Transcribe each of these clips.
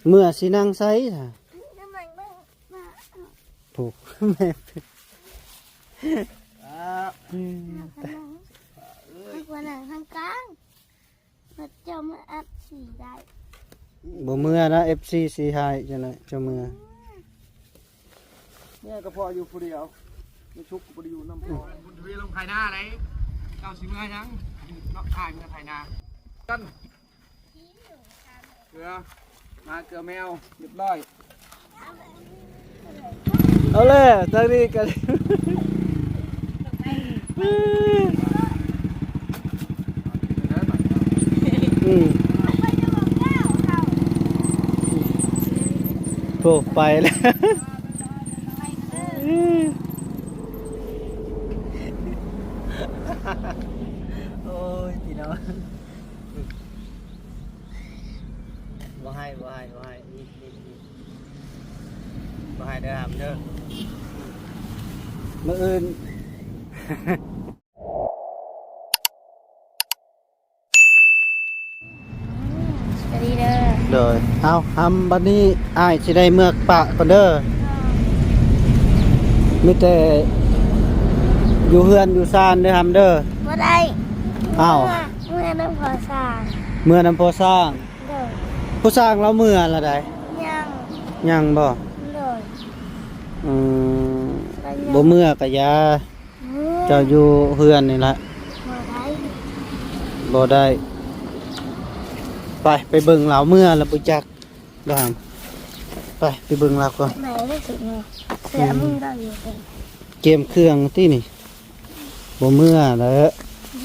ເມື່ອຊິນັ່ງໃສຊະ? ຜູ້ແມ່ ອືມ ມານັ່ງທາງກາງ ເຂົາເຈົ້າມາອັດສີໄດ້ ບໍ່ເມື່ອນະ ເອັຟຊີ ສີໃຫ້ຈັ່ງໃດ ເຈົ້າເມື່ອ ເມື່ອກໍພໍຢູ່ຜູ້ດຽວ ແມ່ຊຸກກໍບໍ່ໄດ້ຢູ່ນຳພໍ່ ບຸນທະວີລົງໄຖນາໄດ໋ ເຈົ້າຊິເມື່ອຫຍັງ ເນາະ ອ້າຍເມື່ອໄຖນາ ກັນ ເກືອ ມາເກືອແມວ ຮຽບຮ້ອຍ ເອົາແລ້ວ ທາງນີ້ກໍ ອືມ ໂອ້ ໄປແລ້ວ ໂອ້ຍ ພີ່ນ້ອງ ບໍ່ໃຫ້ ບໍ່ໃຫ້ ບໍ່ໃຫ້ ນີ້ ນີ້ ນີ້ ບໍ່ໃຫ້ເດີ ຫ້າມເດີ ມື້ອື່ນ ສະບາຍດີເດີ ໂດຍ ເອົາ ຫ້າມ ບັດນີ້ອ້າຍຊິໄດ້ເມືອປະກ່ອນເດີ ມີແຕ່ຢູ່ເຮືອນຢູ່ຊານເດີ ຫ້າມເດີ ບໍ່ໄດ້ ອ້າວ ເມືອນຳພໍ່ຊ້າງ ເມືອນຳພໍ່ຊ້າງ ໂດຍ ພໍ່ຊ້າງລາວເມືອລະໃດ? ຍັງ ຍັງບໍ່? ໂດຍ ອືມ ບໍ່ເມືອກະຢ່າ ເມືອ ເຈົ້າຢູ່ເຮືອນນີ້ລະ ບໍ່ໄດ້ ບໍ່ໄດ້ ໄປ ໄປເບິ່ງລາວເມືອລະບໍ່ຈັກ ໄປ ໄປເບິ່ງລາວກ່ອນ ໄດ້ເລີຍສຸດນີ້ ເສື້ອ ອືມ ມີລາວຢູ່ ກຽມເຄື່ອງຕິນີ້ ບໍ່ເມືອແລ້ວ ອື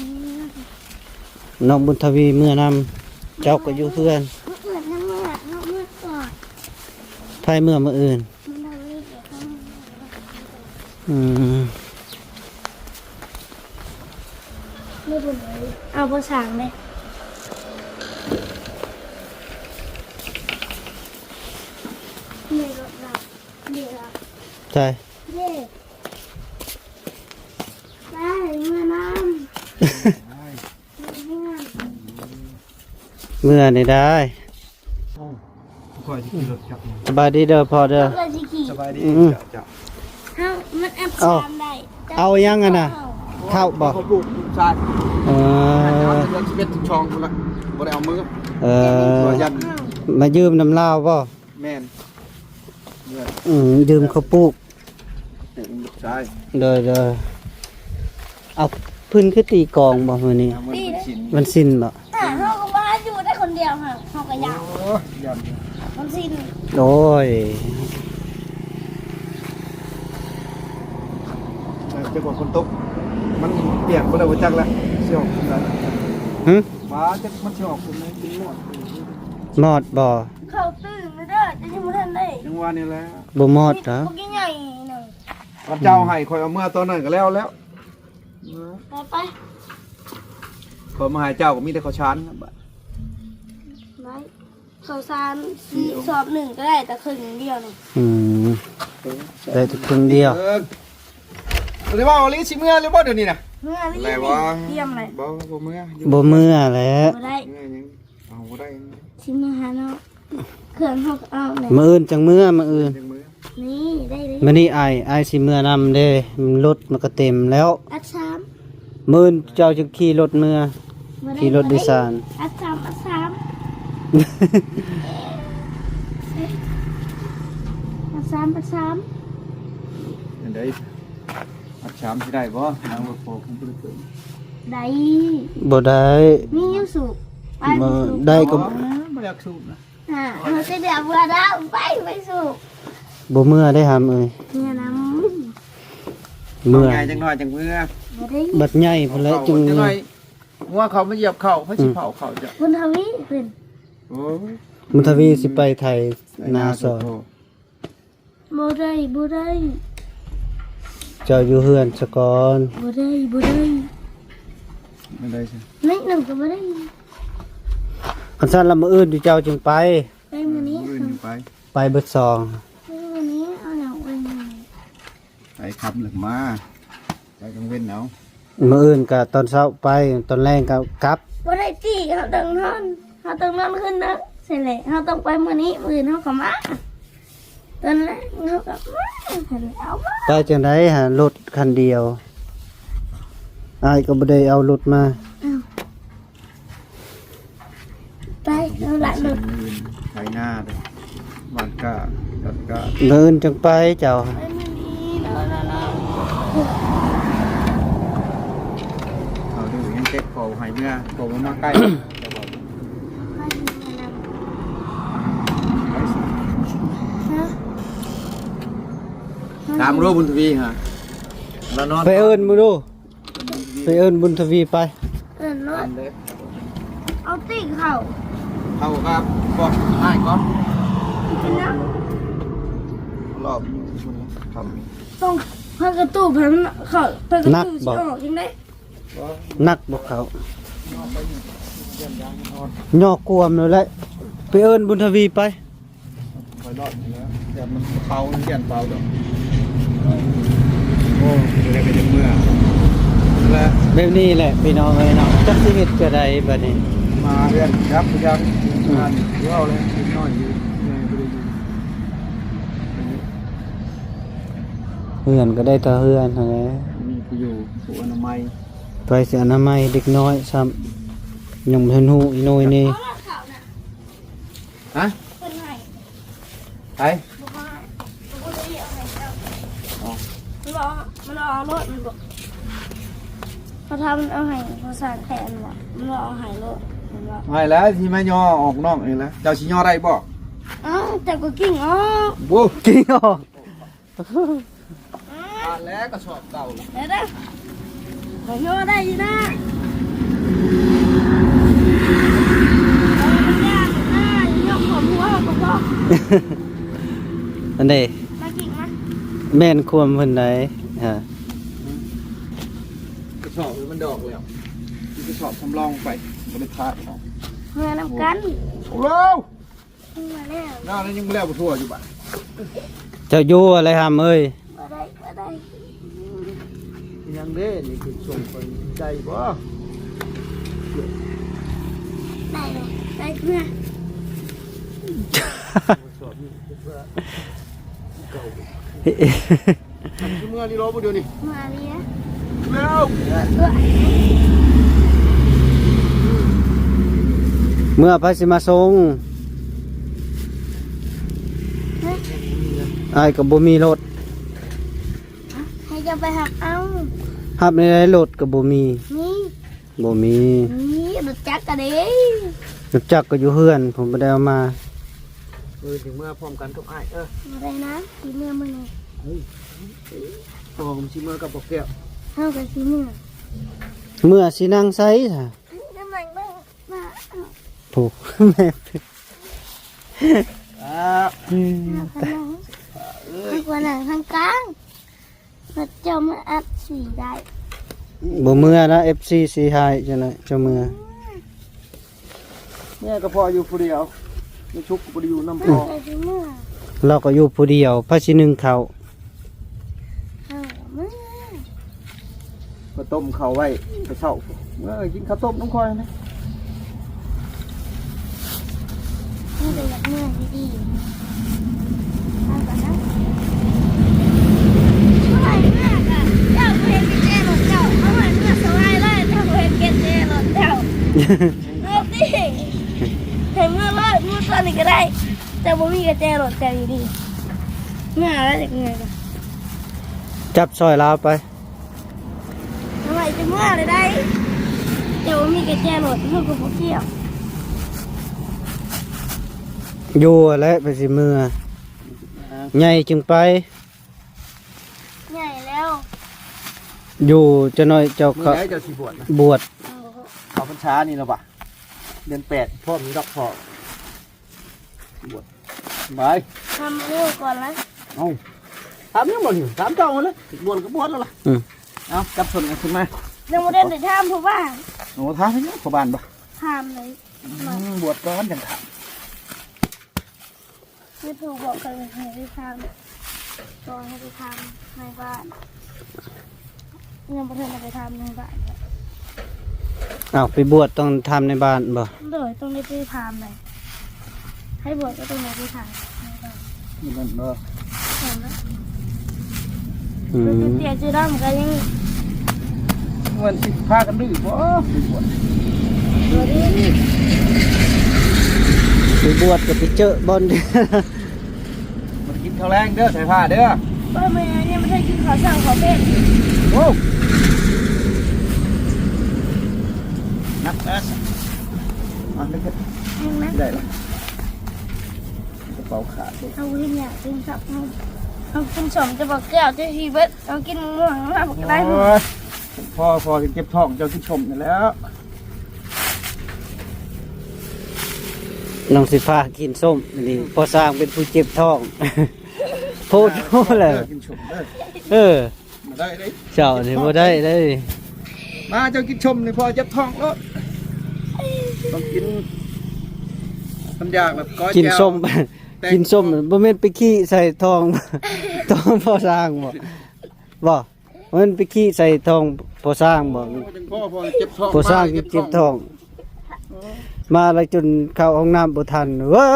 ມ ນ້ອງບຸນທະວີເມືອນຳ ເຈົ້າກໍຢູ່ເຮືອນ ເມືອນຳ ເມືອນຳ ເມືອນຳ ໃຜເມືອມື້ອື່ນ? ອືມ ເອົາບໍ່ສ້າງເດ້ ໃສ? ໄປເມືອນຳ ເມືອນີ້ໄດ້ ຂ້ອຍຊິຂີ່ລົດຈັກມາ ສະບາຍດີເດີພໍ່ເດີ ຂ້ອຍຊິຂີ່ ສະບາຍດີ ອືມ ເຈົ້າ ເຈົ້າ ເຮົາມັນອັບ ເອົາ ສາມໄດ້ ເອົາຫຍັງຫັ້ນນະ ເຂົ້າບໍ່? ເຂົ້າປຸກຊາຍ ເອີ ເດືອນສິບເອັດ ສິບສອງພຸ້ນລະ ບໍ່ໄດ້ເອົາມື ເອີ ມາຢືມນຳລາວບໍ່? ແມ່ນ ອືມ ຢືມເຂົ້າປູກ ປູກລູກຊາຍ ໂດຍ ໂດຍ ເອົາ ເພິ່ນຄືຕີກອງບໍ່ມື້ນີ້? ເອົາ ວັນສິນ ວັນສິນບໍ່? ອ່າ ເຮົາກໍວ່າຢູ່ໄດ້ຄົນດຽວຫັ້ນ ເຮົາກໍຢ້ານ ໂອ້ ຢ້ານ ວັນສິນ ໂອ້ຍ ຈັກວ່າຝົນຕົກ ມັນປຽກບໍ່ໄດ້ ບໍ່ຈັກລະ ຊິອອກ ຫຶ? ວ່າຈັກມັນຊິອອກ ເປັນມອດ ມອດບໍ່? ເຂົາຕື່ນເດີ ຈະຍັງບໍ່ທັນໄດ້ ຍັງວ່ານີ້ແຫຼະ ບໍ່ມອດເດີ ບັກໃຫຍ່ໜຶ່ງ ເຂົາເຈົ້າໃຫ້ຂ້ອຍເອົາເມືອຕອນນັ້ນກໍແລ້ວແລ້ວ ໄປ ໄປ ຂ້ອຍມາໃຫ້ເຈົ້າກໍມີແຕ່ເຂົ້າສານ ໄດ້ ເຂົ້າສານ ສອບໜຶ່ງກໍໄດ້ແຕ່ເຄິ່ງດຽວນີ້ ອືມ ໄດ້ແຕ່ເຄິ່ງດຽວ ເອີ ຊິເວົ້າອີ່ຫຼີ ຊິເມືອຫຼືບໍ່ດຽວນີ້ນະ? ເມືອອີ່ຫຼີ ໄດ້ບໍ່? ຕຽມເລີຍ ບໍ່ ບໍ່ເມືອ ບໍ່ເມືອແຫຼະ ບໍ່ໄດ້ ເມືອຫຍັງ ເອົາບໍ່ໄດ້ ຊິມາຫາເນາະ ເຄື່ອງເຮົາກໍເອົາແຫຼະ ມື້ອື່ນຈັ່ງເມືອ ມື້ອື່ນ ຈັ່ງເມືອ ນີ້ໄດ້ເລີຍ ມື້ນີ້ອ້າຍ ອ້າຍຊິເມືອນຳເດ້ ລົດມັນກໍເຕັມແລ້ວ ອັດສາມ ມື້ອື່ນເຈົ້າຈະຂີ່ລົດເມືອ ບໍ່ໄດ້ ຂີ່ລົດໂດຍສານ ບໍ່ໄດ້ ອັດສາມ ອັດສາມ ອັດສາມ ອັດສາມ ອັນໃດ ອັດສາມຊິໄດ້ບໍ່? ນາງບໍ່ພໍ ໄດ້ ບໍ່ໄດ້ ມີຢູ່ສູບ ໄປ ບໍ່ ໄດ້ກໍ ບໍ່ ບໍ່ຢາກສູບນະ ອ່າ ເຮົາຈະເດືອເມືອດາວ ໄປ ໄປສູບ ບໍ່ເມືອໄດ້ຫຳເອີຍ ເມືອນຳ ເມືອ ໃຫຍ່ຈັກໜ້ອຍຈັ່ງເມືອ ບໍ່ໄດ້ ບັດໃຫຍ່ພຸ້ນແຫຼະຈຶ່ງເມືອ ງົວເຂົາມາຢຽບເຂົ້າ ໃຜຊິເຜົາເຂົ້າເຈົ້າ ບຸນທະວີເພິ່ນ ໂອ້ຍ ບຸນທະວີຊິໄປໄຖນາສອນ ບໍ່ໄດ້ ບໍ່ໄດ້ ເຈົ້າຢູ່ເຮືອນສະກ່ອນ ບໍ່ໄດ້ ບໍ່ໄດ້ ບໍ່ໄດ້ ໃນນັ້ນກໍບໍ່ໄດ້ ຄັນຊັ້ນລະມື້ອື່ນເຈົ້າຈຶ່ງໄປ ໄປມື້ນີ້ ມື້ອື່ນຈຶ່ງໄປ ໄປເບິດສອງ ມື້ນີ້ເອົາຫຍັງໄປ ໄປຄ່ຳແລ້ວມາ ໄປກາງເວັນເອົາ ມື້ອື່ນກະຕອນເຊົ້າໄປ ຕອນແລງກະກັບ ບໍ່ໄດ້ຕິ ເຮົາຕ້ອງນອນ ເຮົາຕ້ອງນອນຄືນໜຶ່ງ ຊັ້ນແຫຼະ ເຮົາຕ້ອງໄປມື້ນີ້ ມື້ອື່ນເຮົາກໍມາ ຕອນແລງເຮົາກໍມາ ຊັ້ນແຫຼະ ເອົາມາ ໄປຈັ່ງໃດຫາ ລົດຄັນດຽວ ອ້າຍກໍບໍ່ໄດ້ເອົາລົດມາ. ອ້າວ ໄປ ເອົາລະລົດ ໄຖນາເດີ້ ຫວ່ານກ້າ ຕັດກ້າ ມື້ອື່ນຈັ່ງໄປເຈົ້າ ໄປມື້ນີ້ ລະ ລະ ລະ ເອົາດູ ຍັງເຈັບຄໍໃຫ້ເມືອ ເຂົ້າມາໃກ້ ເຈົ້າບອກ ຮະ ຖາມຮູ້ບຸນທະວີຫາ ລະນອນ ໄປເອີ້ນເບິ່ງດູ ໄປເອີ້ນບຸນທະວີໄປ ເອີ້ນໂລດ ເອົາຕີເຂົ້າ ເຂົ້າກັບບອກອ້າຍກ່ອນ ເປັນຫຍັງ ລອບຄ່ຳ ຕ້ອງພັກກະຕູ ໃຫ້ມັນເຂົ້າ ພັກກະຕູຊິອອກຈັ່ງໃດ ໜັກບໍ່ເຂົ້າ ຍໍກວມໂລດແຫຼະ ໄປເອີ້ນບຸນທະວີໄປ. ຄ່ອຍລອດນີ້ແຫຼະ ຢ້ານມັນເປົ່າ ຢ້ານເປົ່າດອກ ໂອ້ ບໍ່ໄດ້ໄປຈັກເມືອ ແລະ ແບບນີ້ແຫຼະພີ່ນ້ອງເອີຍເນາະ ຈັກຊິເຮັດຈັ່ງໃດບາດນີ້ ມາເຮືອນຈັກບໍ່ຈັກ ອືມ ອ່ານເວົ້າແລ້ວ ເດັກນ້ອຍຢູ່ ໃຫຍ່ບໍ່ໄດ້ຢູ່ ເຮືອນກໍໄດ້ແຕ່ເຮືອນຫັ້ນແຫຼະ ມີຜູ້ຢູ່ ຜູ້ອະນາໄມ ໃຜຊິອະນາໄມເດັກນ້ອຍຊ້ຳ ຍັງບໍ່ທັນຮູ້ອີໂນອີເນ ຮະ ເພິ່ນໃຫ້ ໃຜ ບໍ່ໃຫ້ ບໍ່ໄດ້ເອົາໃຫ້ເຈົ້າ ອໍ ມັນເອົາ ມັນເອົາລົດ ມັນບອກ ເຂົາຖາມມັນເອົາໃຫ້ ເຂົາສ້າງແທນວ່າ ມັນເອົາໃຫ້ໂລດ ມັນວ່າ ໃຫ້ແລ້ວ ຊິມາຍໍອອກນອກນີ້ແຫຼະ ເຈົ້າຊິຍໍໄດ້ບໍ່ ອ້າວ ເຈົ້າກໍກິ່ງອອກ ໂອ້ ກິ່ງອອກ ຜ່ານແລ້ວກະສອບເກົ່າ ເດີ ເດີ ຂ້ອຍຍໍໄດ້ຢູ່ນະ ເອີ ມັນຍາກນະ ຍົກຂອບຫົວກໍພໍ ອັນເດ ມາກິກມາ ແມ່ນຄວາມເພິ່ນໃດ ຮະ ກະສອບມັນດອກແລ້ວ ກະສອບສຳລອງໄປ ບໍ່ໄດ້ພາດເນາະ ເມືອນຳກັນ ໂອ້ໂຫ ມາແລ້ວ ນານຍັງບໍ່ແລ້ວບໍ່ທົ່ວຢູ່ບາດ ເຈົ້າຢູ່ແຫຼະຫຳເອີຍ ບໍ່ໄດ້ ບໍ່ໄດ້ ຍັງເດ້ ນີ້ຄືສົ່ງໄປໄດ້ບໍ່ ໄດ້ ໄດ້ເພື່ອ ສອບນີ້ເພື່ອ ເຈົ້າ ຊິເມືອນີ້ລະບໍ່ດຽວນີ້ ເມືອນີ້ນະ ແລ້ວ ເມືອໃຜຊິມາສົ່ງ ອ້າຍກໍບໍ່ມີລົດ ໃຜຈະໄປຮັບເອົາ ຮັບໃນໃດ ລົດກໍບໍ່ມີ ມີ ບໍ່ມີ ມີລົດຈັກກະເດ້ ລົດຈັກກໍຢູ່ເຮືອນ ຜົມບໍ່ໄດ້ເອົາມາ ເອີ ຈຶ່ງເມືອພ້ອມກັນກັບອ້າຍ ເອີ ບໍ່ໄດ້ນະ ຊິເມືອມື້ນີ້ ເອີ ພໍ່ມັນຊິເມືອກັບບັກແກ້ວ ເຮົາກໍຊິເມືອ ເມືອຊິນັ່ງໃສຊະ ນັ່ງ ນັ່ງ ນັ່ງ ຜູ້ ແມ່ນ ອ່າ ອືມ ເຮົາກໍນັ່ງ ເອີຍ ເຮົາກໍນັ່ງທາງກາງ ເຂົາເຈົ້າມາອັດສີໄດ້ ບໍ່ເມືອນະ ເອັຟຊີ ສີຮ້າຍຈັ່ງໃດ ເຈົ້າເມືອ ເມືອກໍພໍຢູ່ຜູ້ດຽວ ແມ່ຊຸກກໍບໍ່ໄດ້ຢູ່ນຳພໍ່ ເຮົາກໍຊິເມືອ ລາວກໍຢູ່ຜູ້ດຽວ ໃຜຊິໜຶ້ງເຂົ້າ ເຮົາກໍເມືອ ກໍຕົ້ມເຂົ້າໄວ້ແຕ່ເຊົ້າ ເມືອກິນເຂົ້າຕົ້ມນຳຂ້ອຍນະ. ມັນກໍຢາກເມືອຢູ່ດີ ເອົາກ່ອນນະ ເອົາໃຫ້ເມືອກະ ເຈົ້າບໍ່ເຫັນກະແຈລົດເຈົ້າ ເອົາໃຫ້ເມືອສະບາຍເລີຍ ເຈົ້າບໍ່ເຫັນກະແຈລົດເຈົ້າ ເມືອຕິ ໃຫ້ເມືອເລີຍ ເມືອຕອນນີ້ກະໄດ້ ເຈົ້າບໍ່ມີກະແຈລົດເຈົ້າຢູ່ດີ ເມືອແລ້ວຈັກເມືອກະ ຈັບຊ່ອຍລາວໄປ. ເອົາໄວ້ຈະເມືອເລີຍໄດ໋ ເຈົ້າບໍ່ມີກະແຈລົດ ເຮົາກໍບໍ່ກ່ຽວ ຢູ່ຫັ້ນແຫຼະ ໄປຊິເມືອ ໃຫຍ່ຈຶ່ງໄປ ໃຫຍ່ແລ້ວ ຢູ່ຈັກໜ້ອຍເຈົ້າ ມື້ໃດເຈົ້າຊິບວດນະ? ບວດ ເອີ ເຂົ້າພັນສານີ້ລະຫວາ ເດືອນແປດ ພ້ອມນີ້ດອກພໍ່. ບວດ ບາຍ ຖາມເອົາກ່ອນລະ ເອົ້າ ຖາມຍັງບໍ່ນີ້ ຖາມເຈົ້າຫັ້ນລະ ບວດກໍບວດແລ້ວລະ ອືມ ເອົາ ຈັບຊົນກັນຂຶ້ນມາ ຍັງບໍ່ໄດ້ໄປຖາມຜູ້ບ້ານ ໂອ້ ຖາມຍັງຜູ້ບ້ານບໍ່ ຖາມເລີຍ ອືມ ບວດກ່ອນຈັ່ງຖາມ ມີຜູ້ບອກກັນໃຫ້ໄປຖາມ ຕ້ອງໃຫ້ໄປຖາມໃນບ້ານ. ຍັງບໍ່ທັນໄດ້ໄປຖາມໃນບ້ານເລີຍ ອ້າວ ໄປບວດຕ້ອງຖາມໃນບ້ານບໍ່? ໂດຍ ຕ້ອງໄດ້ໄປຖາມແຫຼະ ໃຫ້ບວດກໍຕ້ອງໄດ້ໄປຖ່າຍ ນີ້ນັ້ນບໍ່? ເຫັນແລ້ວ ອືມ ເພິ່ນເຕັ້ຍຈຸດຳກໍຍັງ ມັນຊິພາກັນດື້ບໍ່ ໄປບວດ ບໍ່ໄດ້ ໄປບວດກໍໄປເຈີບ່ອນ ບໍ່ໄດ້ກິນເຂົ້າແລງເດີ ສາຍຟ້າເດີ ບໍ່ແມ່ນ ຍັງບໍ່ໄດ້ກິນເຂົ້າເຊົ້າເຂົ້າເປັນ ໂອ້ ໜັກເດີ ອ່ະ ໄດ້ລະ ກະເປົາຂາດເດ້ ເຮົາເຮັດຫຍັງກິນກັບເຮົາ ເຮົາກິນສົ້ມຈະບອກແກ້ວຈະຊີເບິດ ເຮົາກິນມ່ວງມາບັກຫຼາຍ ໂອ້ຍ ພໍ ພໍຊິເຈັບທ້ອງ ເຈົ້າກິນສົ້ມນີ້ແຫຼ້ວ ນ້ອງຊິພາກິນສົ້ມນີ້ ພໍ່ຊ່າງເປັນຜູ້ເຈັບທ້ອງ ໂພດໂພແຫຼະ ກິນສົ້ມເດີ ເອີ ບໍ່ໄດ້ເດ້ ເຈົ້ານີ້ບໍ່ໄດ້ເດ້ ມາເຈົ້າກິນສົ້ມນີ້ ພໍ່ເຈັບທ້ອງໂລດ ຕ້ອງກິນ ມັນຢາກແບບກ້ອຍ ກິນ ແຈ່ວ ສົ້ມ ແຕ່ງ ກິນສົ້ມ ບໍ່ແມ່ນໄປຂີ້ໃສ່ທ້ອງ ທ້ອງພໍ່ຊ່າງບໍ່? ບໍ່ ມັນໄປຂີ້ໃສ່ທ້ອງພໍ່ຊ່າງບໍ່? ໂອ້ ຈັ່ງພໍ່ ພໍ່ເຈັບທ້ອງ ພໍ່ຊ່າງເຈັບທ້ອງ ມາແລ້ວຈົນເຂົ້າຫ້ອງນ້ຳບໍ່ທັນ ວ້າ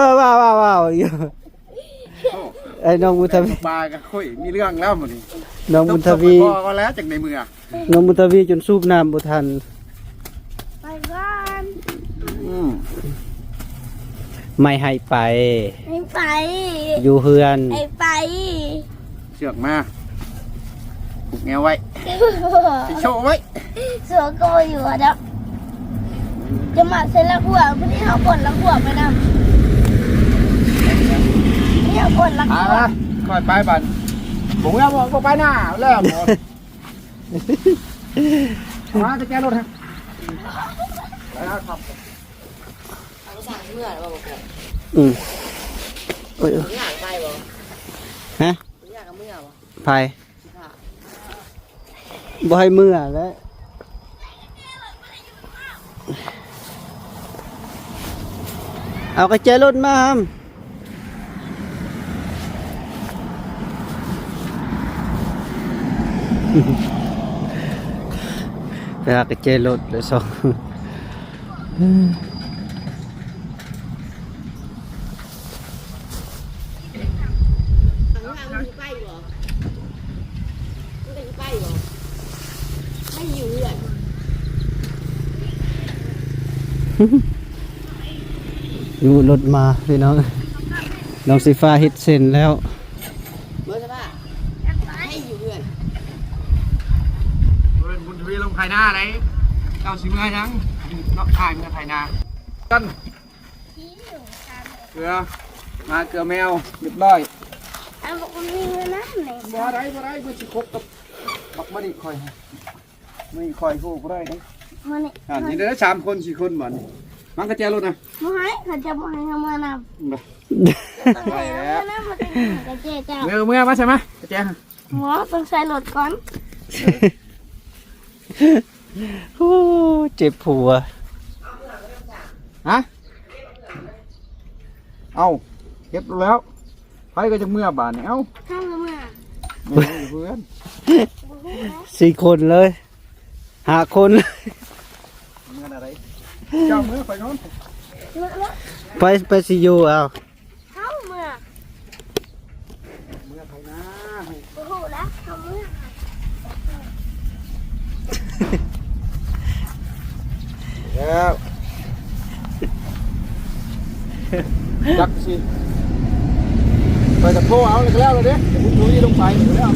ວໆໆໆຢູ່ ໂອ້ ໄອ້ນ້ອງບຸນທະວີ ປາກະຄຸຍ ມີເລື່ອງແລ້ວມື້ນີ້ ນ້ອງບຸນທະວີ ຕົກ ຕົກໄປພໍກ່ອນແລ້ວ ຈັ່ງໄດ້ເມືອ ນ້ອງບຸນທະວີຈົນສູບນ້ຳບໍ່ທັນ ໄປກ່ອນ ອືມ ໄມ່ໃຫ້ໄປ ໄມ່ໃຫ້ໄປ ຢູ່ເຮືອນ ໄຫ້ໄປ ເຊືອກມາ ຜູກແນວໄວ້ ຊິໂຊະໄວ້ ໂຊະກໍບໍ່ຢູ່ດອກ ຈະມາໃສ່ລາກຫົວ ມື້ນີ້ເຮົາຂົນລາກຫົວໄປນຳ ນີ້ເຮົາຂົນລາກຫົວ ອ່າ ຄ່ອຍໄປບາດນີ້ ບໍ່ເມືອ ບໍ່ ບໍ່ໄປນາແລ້ວ ມາແຕ່ແກລົດ ໄປແລ້ວຄັບ ເອົາສັ່ງເມືອແລ້ວບໍ່? ອືມ ໂອ້ຍ ເມືອໄປບໍ່? ຮະ? ເມືອກໍເມືອບໍ່? ໃຜ? ຊິພາ ບໍ່ໃຫ້ເມືອແລ້ວ ເອົາກະແຈລົດມາຫຳ ໄປຫາກະແຈລົດແລ້ວສອງ ໄປບໍ່? ມັນກໍຊິໄປບໍ່? ໃຫ້ຢູ່ເຮືອນ ຢູ່ລົດມາພີ່ນ້ອງ ນ້ອງສີຟ້າເຮັດເສັ້ນແລ້ວ ເບິ່ງສະພາບ ໃຫ້ຢູ່ເຮືອນ ເບິ່ງບຸນທະວີລົງໄຖນາໄດ໋ ເຈົ້າຊິເມືອຫຍັງ ເນາະ ອ້າຍເມືອໄຖນາ ກັນ ເກືອ ມາເກືອແມວ ຮຽບຮ້ອຍ ເອົາ ບໍ່ມີເງິນນຳນີ້ ບໍ່ໄດ້ ບໍ່ໄດ້ ມັນຊິຄົບກັບບັກມະລິຂ້ອຍ ມະລິຂ້ອຍຮູ້ບໍ່ໄດ້ເດ້ ມະລິ ອ່າ ນີ້ເດີ ສາມຄົນ ສີ່ຄົນ ບາດນີ້ ມັນກະແຈລົດນະ ບໍ່ໃຫ້ ເຂົາຈະບໍ່ໃຫ້ເຮົາເມືອນຳ ບໍ່ ໄດ້ແລ້ວ ເອົາເມືອນຳ ມາເຕັມກະແຈເຈົ້າ ເມືອ ເມືອ ມາໃສ່ມາ ກະແຈ ໝໍຕ້ອງໃສ່ລົດກ່ອນ ໂອ້ ເຈັບຫົວ ຮະ ເອົ້າ ເກັບແລ້ວ ໃຜກໍຈະເມືອບາດນີ້ ເອົ້າ ເຮົາກໍເມືອ ແມ່ນເພື່ອນ ບໍ່ຮູ້ນະ ສີ່ຄົນເລີຍ ຫ້າຄົນ ເມືອນະໄດ ເຈົ້າເມືອ ຂ້ອຍນອນ ເມືອລະ ໃຜ ໃຜຊິຢູ່ ເອົາ ເຮົາເມືອ ເມືອໄຖນາ ບໍ່ຮູ້ລະ ເຮົາເມືອ ແລ້ວ ຈັກຊິ ໄປກັບໂທເອົາ ແລ້ວກໍແລ້ວເດ້ ບຸນທະວີລົງໄປແລ້ວ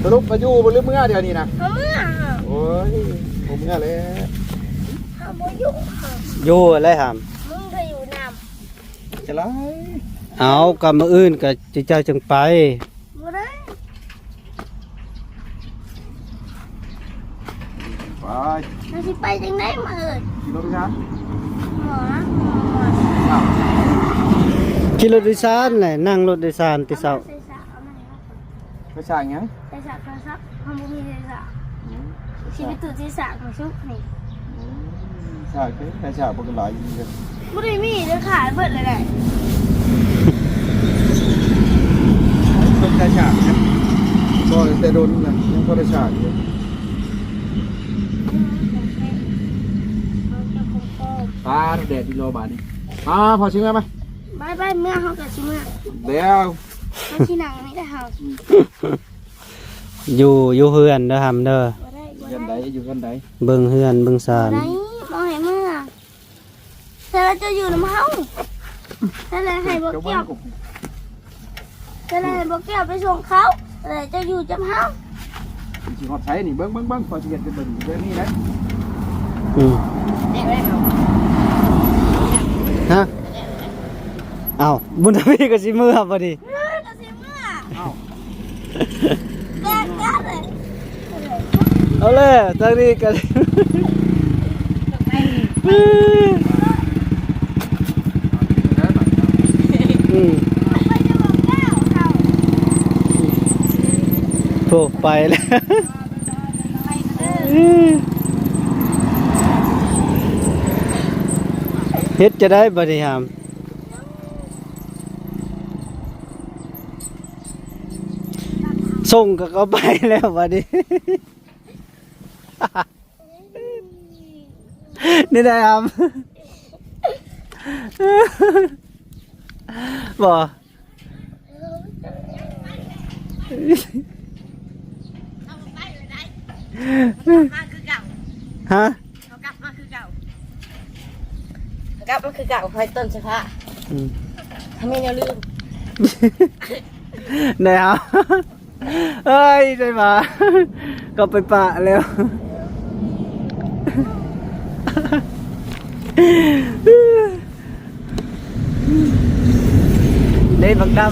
ສະຫຼຸບວ່າຢູ່ບໍ່ ຫຼືເມືອດຽວນີ້ນະ ເຮົາເມືອ ໂອ້ຍ ບໍ່ເມືອແລ້ວ ເຮົາບໍ່ຢູ່ ຢູ່ແລ້ວຫຳ ມຶງກໍຢູ່ນຳ ຈະໄລ ເອົາ ກໍມື້ອື່ນກໍເຈົ້າຈຶ່ງໄປ ບໍ່ໄດ້ ໄປ ເຮົາຊິໄປຈັ່ງໃດມື້ອື່ນ ຂີ່ລົດໄປຊະ ໝໍນະ ຂີ່ລົດໂດຍສານແຫຼະ ນັ່ງລົດໂດຍສານແຕ່ເຊົ້າ ເອົາມາໃສ່ສາກ ເອົາມາໃຫ້ເຮົາ ໄປສາກຫຍັງ? ໄປສາກໂທລະສັບ ເຮົາບໍ່ມີໄຟສາກ ອືມ ຊິໄປຕູດໄຟສາກມາສຸກນີ້ ອືມ ສາກເດ້ ໄຟສາກບໍ່ກໍຫຼາຍຢູ່ເດ້ ບໍ່ໄດ້ມີເດີ ຂາຍເບິດແລ້ວແຫຼະ ເພິ່ນໄຟສາກນະ ບໍ່ ແຕ່ດົນນະ ຍັງບໍ່ໄດ້ສາກຢູ່ ເອົາແຕ່ຂອງປອມ. ອ່າ ແດດດີລໍບາດນີ້. ອ່າ ພໍຊິເມືອໄປ. ໄປໆ ເມືອ ເຮົາກໍຊິເມືອແລ້ວ. ເຮົາຊິນັ່ງນີ້ແຫຼະເຮົາ. ຢູ່ ຢູ່ເຮືອນເດີ ຫຳເດີ. ບໍ່ໄດ້ ບໍ່ໄດ້. ຢູ່ເຮືອນໃດ? ເບິ່ງເຮືອນເບິ່ງຊານ. ບໍ່ໄດ້ ບໍ່ໃຫ້ເມືອ. ແຕ່ວ່າເຈົ້າຢູ່ນຳເຮົາ. ແຕ່ລະໃຫ້ບໍ່ກ່ຽວ ແຕ່ລະໃຫ້ບໍ່ກ່ຽວໄປສົ່ງເຂົາ. ແຕ່ລະເຈົ້າຢູ່ຈຳເຮົາ. ຊິຮອດໃສນີ້? ເບິ່ງ ເບິ່ງ ເບິ່ງ ຂ້ອຍຊິເຮັດໃຫ້ເບິ່ງເລື່ອງນີ້ນະ. ອືມ ຮະ? ອ້າວ ບຸນທະວີກໍຊິເມືອບໍ່ດີ? ເອີ ກໍຊິເມືອ. ອ້າວ ແບກກັນເລີຍ. ເອົາແລ້ວ ທາງນີ້ກໍ ອືມ ໂທ ໄປແລ້ວ. ເຮັດຈະໄດ້ບັດນີ້ຫາມ? ສົ່ງກໍເຂົາໄປແລ້ວບັດນີ້. ນີ້ໄດ້ຫາມ? ບໍ່ ເຮົາໄປເລີຍໄດ໋. ເຮົາກັບມາຄືເກົ່າ. ຮະ? ເຮົາກັບມາຄືເກົ່າ. ເຮົາກັບມາຄືເກົ່າ. ຄອຍຕົ້ນສະພາ. ອືມ ເຮົາມີແນວລືມ. ໄດ້ຫາມ? ເອີຍ ໄດ້ມາ ກໍໄປປະແລ້ວ. ເດ້ບັກດຳ ດຳ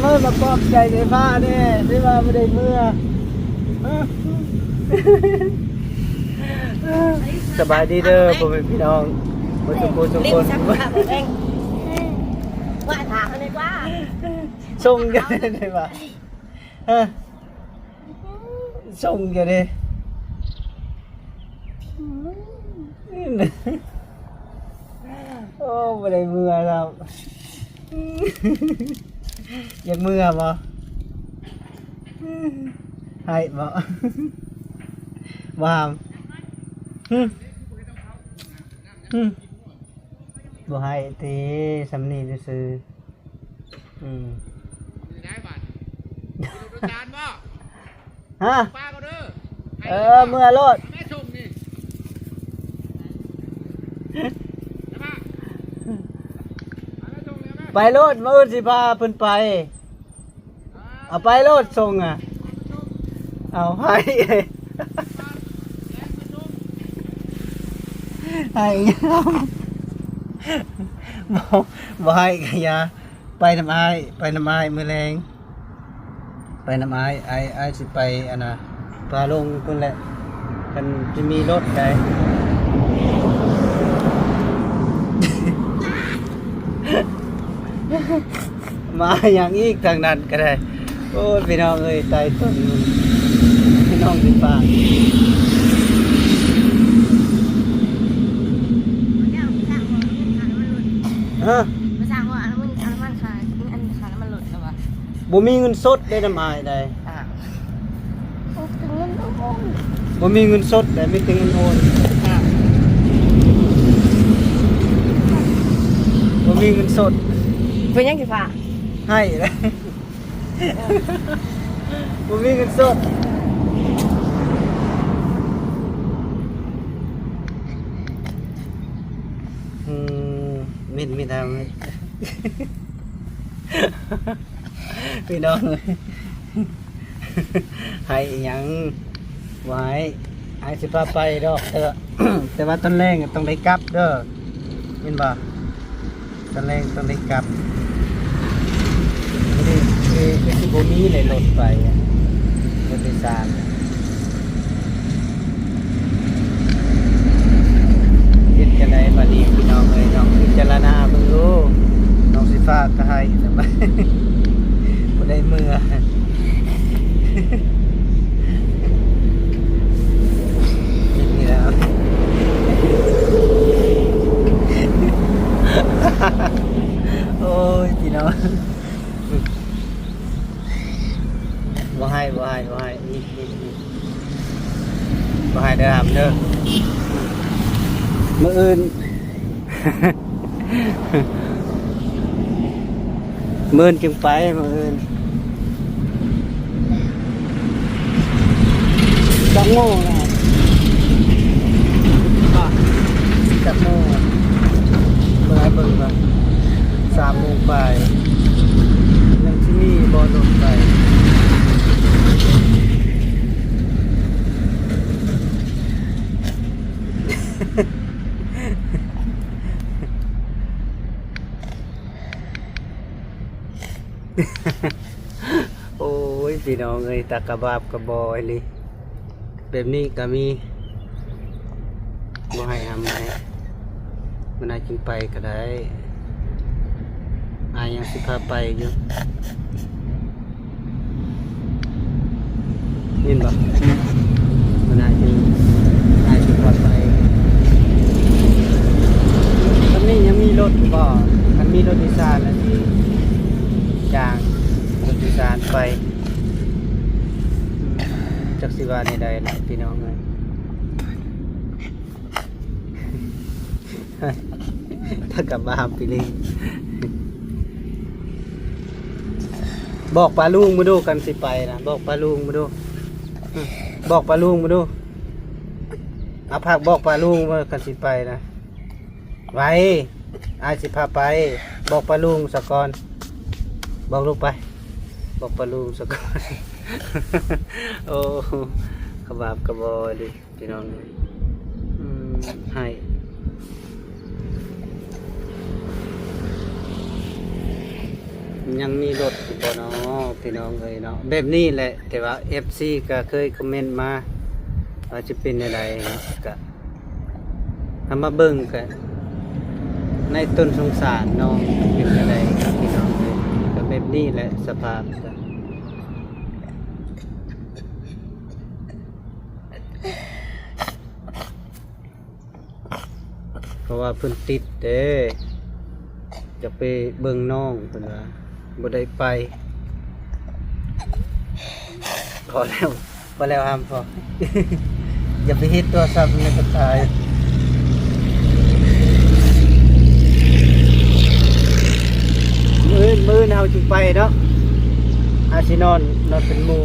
ເອີຍ ມາປອບໃຈໄຟຟ້າແດ່ ໄຟຟ້າບໍ່ໄດ້ເມືອ. ສະບາຍດີເດີ ພໍ່ແມ່ພີ່ນ້ອງ ໝົດທຸກຜູ້ທຸກຄົນ. ສົ່ງກັນໄດ້ວ່າ ຮະ? ສົ່ງຢູ່ເດ້. ໂອ້ ບໍ່ໄດ້ເມືອຊ້ຳ. ຢາກເມືອບໍ່? ໃຫ້ບໍ່? ບໍ່ຫາມ? ຫຶ? ຫຶ? ບໍ່ໃຫ້ຕິ ຊ່ຳນີ້ຊື່ໆ. ອືມ ໄດ້ບາດນີ້ ກິນໂດດດານບໍ່? ຮະ? ປາກໍເດີ. ເອີ ເມືອໂລດ ແມ່ສົ່ງນີ້ ໄປໂລດ ມື້ອື່ນຊິພາເພິ່ນໄປ. ເອົາໄປໂລດ ສົ່ງອະ. ເອົາ ໃຫ້ ໃຫ້ ບໍ່ ບໍ່ໃຫ້ກະຢ່າ. ໄປນຳອ້າຍ ໄປນຳອ້າຍມື້ແລງ ໄປນຳອ້າຍ. ອ້າຍ ອ້າຍຊິໄປ ອັນນ່າ ພາລົງພຸ້ນແຫຼະ ຄັນຊິມີລົດໃດ. ມາຫຍັງອີກທາງນັ້ນກໍໄດ້. ໂອ້ຍ ພີ່ນ້ອງເອີຍ ຕາຍຕົນ ພີ່ນ້ອງຊິປາກ. ຮະ? ບໍ່ມີເງິນສົດເດ້ນຳອ້າຍໃດ໋. ບໍ່ມີເງິນສົດເດ້ ມີແຕ່ເງິນໂອນ. ບໍ່ມີເງິນສົດ. ເປັນຫຍັງຊິຝາກ? ໃຫ້. ບໍ່ມີເງິນສົດ. ອືມ ມິດ ມິດ ພີ່ນ້ອງ ໃຫ້ອີ່ຫຍັງ? ບໍ່ໃຫ້. ອ້າຍຊິພາໄປດອກ ແຕ່ວ່າ ແຕ່ວ່າຕອນແລງຕ້ອງໄດ້ກັບເດີ ແມ່ນບໍ່? ຕອນແລງຕ້ອງໄດ້ກັບ. ມື້ນີ້ຄືຊິບໍ່ມີເລີຍລົດໄປ ລົດໂດຍສານ. ເຮັດຈັ່ງໃດບັດນີ້ພີ່ນ້ອງເອີຍ ລອງພິຈາລະນາເບິ່ງດູ. ນ້ອງຊິຝາກກະໃຫ້ ບໍ່ໄດ້ເມືອ. ນີ້ແຫຼະ ໂອ້ຍ ພີ່ນ້ອງ ບໍ່ໃຫ້ ບໍ່ໃຫ້ ບໍ່ໃຫ້ ນີ້ ນີ້ ນີ້ ບໍ່ໃຫ້ເດີ ຫ້າມເດີ. ມື້ອື່ນ ມື້ອື່ນຈຶ່ງໄປ ມື້ອື່ນ. ຈັກໂມງແລ້ວ? ຈັກໂມງ? ເບິ່ງໃຫ້ເບິ່ງກ່ອນ ສາມໂມງປາຍ ຍັງຊິມີບໍ່ລົດໄປ? ໂອ້ຍ ພີ່ນ້ອງເອີຍ ຕາກະບາບກະບໍ່ອີ່ຫຼີ. ແບບນີ້ກະມີ ບໍ່ໃຫ້ຫຳໃຫ້ ມັນອາດຈຶ່ງໄປກະໄດ້. ອາຍຍັງຊິພາໄປຢູ່ ຍິນບໍ່? ມັນອາດຊິ ອາດຊິພາໄປ. ຄັນນີ້ຍັງມີລົດຢູ່ບໍ່? ຄັນມີລົດໂດຍສານລະຊິຈ້າງລົດໂດຍສານໄປ. ອືມ ຈັກຊິວ່າແນວໃດລະ ພີ່ນ້ອງເອີຍ. ຖ້າກັບມາຫາປີນີ້ ບອກປ້າລຸງມາດູ ຄັນຊິໄປນະ ບອກປ້າລຸງມາດູ ບອກປ້າລຸງມາດູ. ເອົາ ພາກບອກປ້າລຸງມາ ຄັນຊິໄປນະ. ໄວ ອ້າຍຊິພາໄປ ບອກປ້າລຸງສາກ່ອນ ບອກລູກໄປ ບອກປ້າລຸງສາກ່ອນ. ໂອ້ ຂະບາບກະບໍ່ດີ ພີ່ນ້ອງເອີຍ. ອືມ ໃຫ້ ຍັງມີລົດຢູ່ບໍ່ນໍ ພີ່ນ້ອງເອີຍເນາະ? ແບບນີ້ແຫຼະ ແຕ່ວ່າເອັຟຊີກະເຄີຍຄອມເມັນມາວ່າຈະເປັນແນວໃດເນາະ ກະ ເຮົາມາເບິ່ງກະໃນຕົ້ນສົງສານນ້ອງເປັນຈັ່ງໃດ ພີ່ນ້ອງເອີຍ. ກະແບບນີ້ແຫຼະສະພາບ ເພາະວ່າເພິ່ນຕິດເດ້ ຢາກໄປເບິ່ງນ້ອງ ເພິ່ນວ່າບໍ່ໄດ້ໄປ. ພໍແລ້ວ ພໍແລ້ວ ຫ້າມພໍ ຢ່າໄປເຮັດໂທລະສັບໃນກະຕ່າຍ. ມື້ອື່ນ ມື້ອື່ນເຮົາຈຶ່ງໄປເນາະ ອາດຊິນອນ ນອນເປັນໝູ່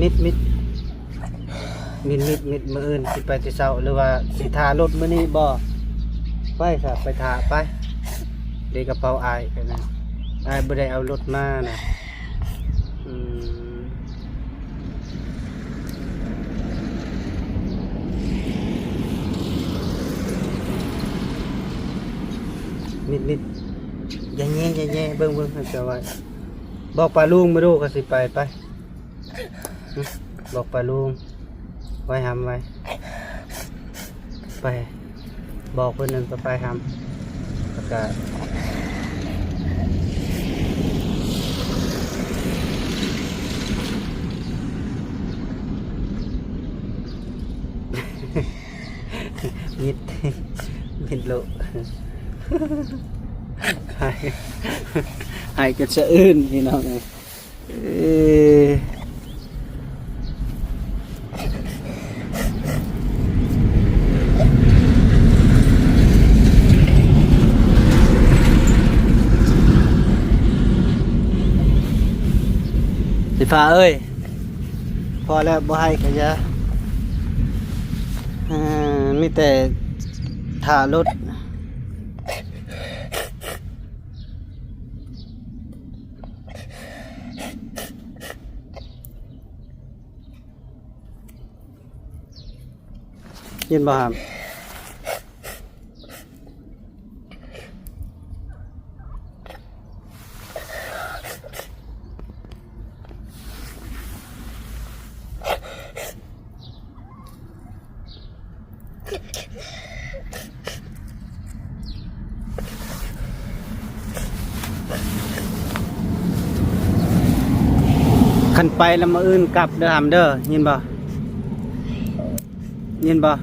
ມິດ ມິດ ມິດ ມິດ ມິດ. ມື້ອື່ນຊິໄປແຕ່ເຊົ້າ ຫຼືວ່າຊິຖ້າລົດມື້ນີ້ບໍ່? ໄປຊະ ໄປຖ້າໄປ. ເດ ກະເປົາອ້າຍໄປນະ ອ້າຍບໍ່ໄດ້ເອົາລົດມານະ. ອືມ ມິດ ມິດ ຢ່າແຍ່ ຢ່າແຍ່ ເບິ່ງ ເບິ່ງ ໃຫ້ເຈົ້າໄວ້. ບອກປ້າລຸງມາດູ ກະຊິໄປ ໄປ. ບອກປ້າລຸງ ໄວ້ຫຳໄວ້ ໄປ ບອກເພິ່ນນັ້ນ ໄປຫຳ ແລ້ວກະ ມິດ ມິດໂລະ ໃຫ້ ໃຫ້ກັນສະອື່ນ ພີ່ນ້ອງເອີຍ. ເອີ ໄຟຟ້າເອີຍ ພໍແລ້ວ ບໍ່ໃຫ້ກະຢ່າ ເອີ ມີແຕ່ຖ້າລົດ. ຍິນບໍ່ຫຳ? ຄັນໄປລະມື້ອື່ນກັບເດີຫຳເດີ ຍິນບໍ່? ຍິນບໍ່?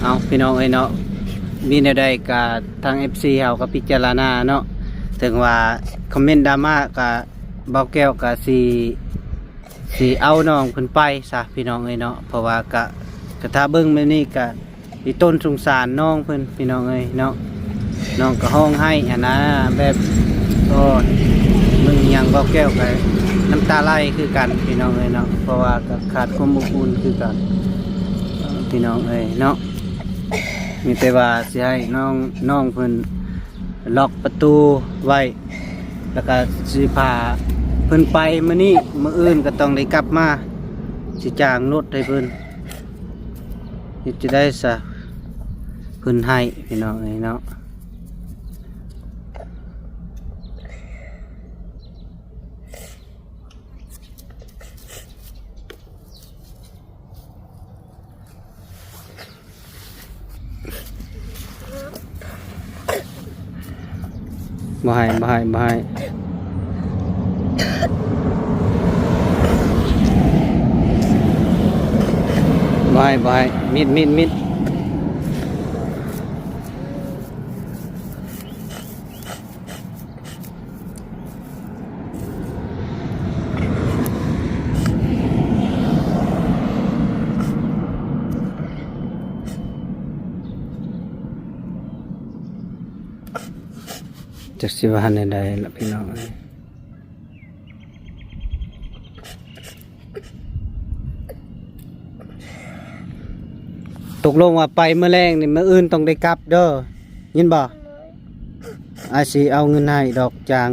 ເອົາ ພີ່ນ້ອງເອີຍເນາະ. ມີແນວໃດກະທາງເອັຟຊີເຮົາກະພິຈາລະນາເນາະ. ເຖິງວ່າຄອມເມັນດຣາມາກະ ເບົາແກ້ວກະຊິ ຊິເອົານ້ອງເພິ່ນໄປຊະພີ່ນ້ອງເອີຍເນາະ. ເພາະວ່າກະ ກະຖ້າເບິ່ງແບບນີ້ກະ ອີຕົນສົງສານນ້ອງເພິ່ນພີ່ນ້ອງເອີຍເນາະ. ນ້ອງກໍຮ້ອງໄຫ້ຫັ້ນນະ ແບບ ໂອ້ຍ ເບິ່ງຫຍັງເບົາແກ້ວກໍນ້ຳຕາໄຫຼຄືກັນພີ່ນ້ອງເອີຍເນາະ. ເພາະວ່າກໍຂາດຄວາມອົບອຸ່ນຄືກັນພີ່ນ້ອງເອີຍເນາະ. ມີແຕ່ວ່າຊິໃຫ້ນ້ອງ ນ້ອງເພິ່ນລັອກປະຕູໄວ້ ແລ້ວກໍຊິພາເພິ່ນໄປມື້ນີ້ ມື້ອື່ນກໍຕ້ອງໄດ້ກັບມາ ຊິຈ້າງລົດໃຫ້ເພິ່ນ. ເຮັດຈັ່ງໃດຊະ ເພິ່ນໃຫ້ພີ່ນ້ອງເອີຍເນາະ. ບໍ່ໃຫ້ ບໍ່ໃຫ້ ບໍ່ໃຫ້ ບໍ່ໃຫ້ ບໍ່ໃຫ້ ມິດ ມິດ ມິດ. ຈັກຊິວ່າແນວໃດລະພີ່ນ້ອງເອີຍ. ຕົກລົງວ່າໄປມື້ແລງນີ້ ມື້ອື່ນຕ້ອງໄດ້ກັບເດີ ຍິນບໍ່? ອ້າຍຊິເອົາເງິນໃຫ້ດອກ ຈ້າງ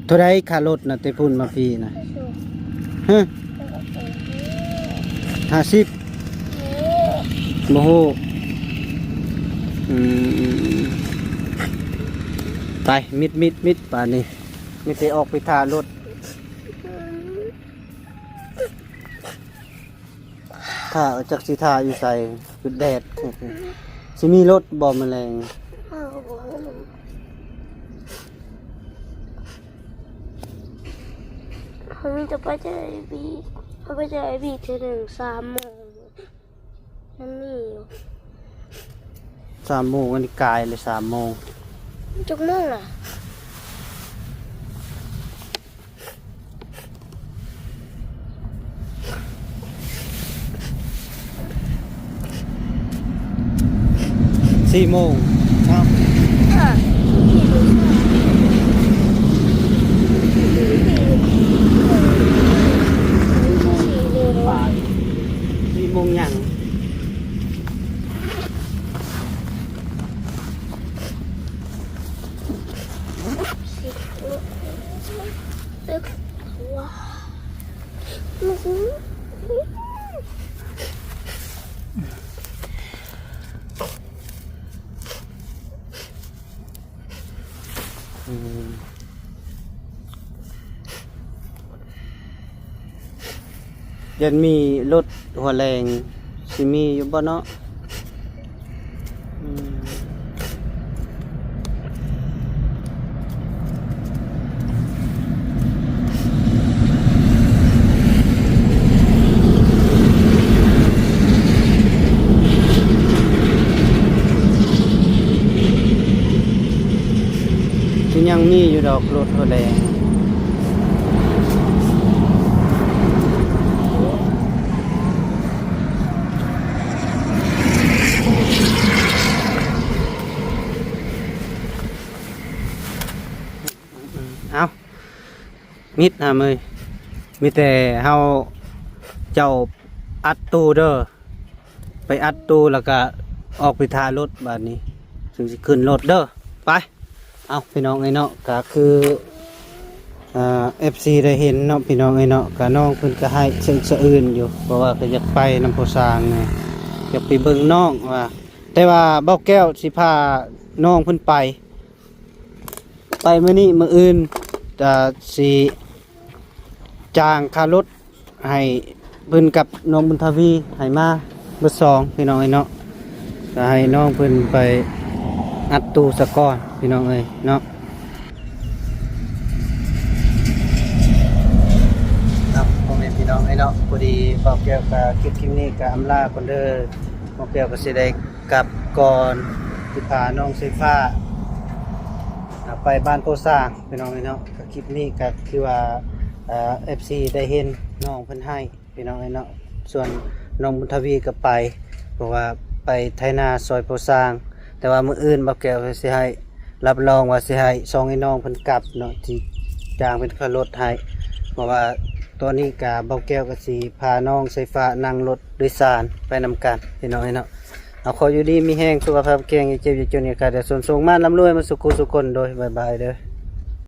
ເທົ່າໃດຄ່າລົດນະ ແຕ່ພຸ້ນມາພີ້ນະ? ຮະ? ຫ້າສິບ? ບໍ່ຮູ້. ອືມ ໄປ ມິດ ມິດ ມິດ ບາດນີ້ ມີແຕ່ອອກໄປຖ້າລົດ. ຖ້າ ຈັກຊິຖ້າຢູ່ໃສ ຄືແດດ. ຊິມີລົດບໍ່ມື້ແລງ? ເຮົາມີແຕ່ໄປເຈີໄອ້ບີ ເຮົາໄປເຈີໄອ້ບີເທື່ອໜຶ່ງສາມໂມງ ມັນມີຢູ່ ສາມໂມງ ອັນນີ້ກາຍເລີຍ ສາມໂມງ. ຈັກໂມງລະ? ສີ່ໂມງເນາະ. ເອີ ສີ່ໂມງ ສີ່ໂມງຫຍັງ? ອືມ ຢ້ານມີລົດຫົວແລງ ຊິມີຢູ່ບໍ່ເນາະ? ອືມ ຄືຍັງມີຢູ່ດອກລົດຫົວແລງ. ເອົ້າ ມິດຫາເມີຍ ມີແຕ່ເຮົາ ເຈົ້າອັດຕູ້ເດີ ໄປອັດຕູ້ ແລ້ວກະອອກໄປຖ້າລົດບາດນີ້ ຈຶ່ງຊິຂຶ້ນລົດເດີ. ໄປ ເອົ້າ ພີ່ນ້ອງເອີຍເນາະ ກະຄື ອ່າ ເອັຟຊີ ໄດ້ເຫັນເນາະ ພີ່ນ້ອງເອີຍເນາະ ກະນ້ອງເພິ່ນກະໄຫ້ສະອຶກສະອືນຢູ່ ເພາະວ່າກະຢາກໄປນຳພໍ່ຊ່າງແດ່ ຢາກໄປເບິ່ງນ້ອງວ່າ ແຕ່ວ່າເບົາແກ້ວຊິພານ້ອງເພິ່ນໄປ ໄປມື້ນີ້ ມື້ອື່ນ ກະຊິຈ້າງຄ່າລົດ ໃຫ້ເພິ່ນກັບນ້ອງບຸນທະວີ ໃຫ້ມາເບິດສອງ ພີ່ນ້ອງເອີຍເນາະ ກະໃຫ້ນ້ອງເພິ່ນໄປອັດຕູ້ສາກ່ອນ ພີ່ນ້ອງເອີຍເນາະ. ເນາະ ພໍ່ແມ່ພີ່ນ້ອງເອີຍເນາະ ພໍດີເບົາແກ້ວກະ ຄລິບ ຄລິບນີ້ກະອຳລາກ່ອນເດີ ເບົາແກ້ວກະຊິໄດ້ກັບກ່ອນ. ຊິພານ້ອງສາຍຟ້າ ອ່າ ໄປບ້ານໂພຊ້າງ ພີ່ນ້ອງເອີຍເນາະ. ກໍຄລິບນີ້ກໍຄືວ່າ ເອີ ເອັຟຊີໄດ້ເຫັນນ້ອງເພິ່ນໃຫ້ ພີ່ນ້ອງເອີຍເນາະ. ສ່ວນນ້ອງບຸນທະວີກໍໄປ ເພາະວ່າໄປໄຖນາຊ່ອຍໂພຊ້າງ. ແຕ່ວ່າມື້ອື່ນບ່າວແກ້ວຊິໃຫ້ ຮັບຮອງວ່າຊິໃຫ້ສອງໄອ້ນ້ອງເພິ່ນກັບເນາະ ທີ່ຈ້າງເປັນຄ່າລົດໃຫ້. ເພາະວ່າຕອນນີ້ກະບ່າວແກ້ວກໍຊິພານ້ອງສາຍຟ້ານັ່ງລົດໂດຍສານໄປນຳກັນ ພີ່ນ້ອງເອີຍເນາະ. ເອົາ ຂໍຢູ່ດີມີແຮງ ສຸຂະພາບແຂງ ຢ່າເຈັບຢ່າຈົນ ຢ່າຂາດຢ່າຈົນ ໂຊກໝານລ່ຳລວຍມາສູ່ຄູ່ສູ່ຄົນ. ໂດຍ ບາຍບາຍເດີ້.